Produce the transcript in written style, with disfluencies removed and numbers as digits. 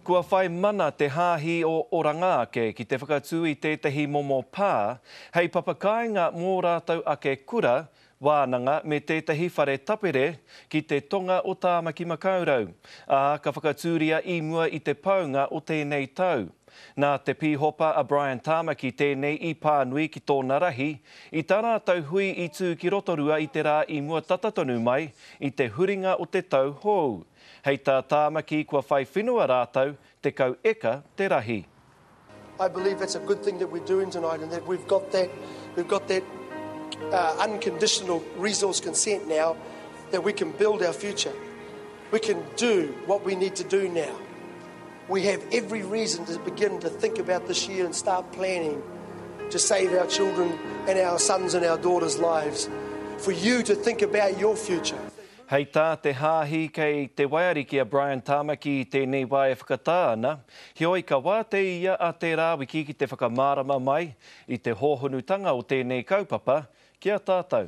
Kua whai mana te hāhi o Oranga Ake ki te whakatū i tētahi momo pā hei papakāinga mō rātou ake kura, wānanga me tētahi whare tapere ki te tonga o Tāmaki Makaurau, ā, ka whakatūria i mua i te paunga o tēnei tau. Nā te Pīhopa a Brian Tāmaki tēnei i pānui ki tōna rahi i tā rātou hui i tū ki Rotorua i te rā i mua tata tonu mai i te huringa o te tau hou. Hei tā Tāmaki kua whai whenua rātou, 10 eka te rahi. I believe that's a good thing that we're doing tonight and that we've got that, we've got that uh, unconditional resource consent now that we can build our future. We can do what we need to do now. We have every reason to begin to think about this year and start planning to save our children and our sons and our daughters' lives. For you to think about your future. Hei tā te hāhi kei te waiariki a Brian Tamaki i tēnei wā e whakatā ana, heoi ka wātea ia a tērā wiki ki te whakamārama mai i te hōhonutanga o tēnei kaupapa ki a tātou.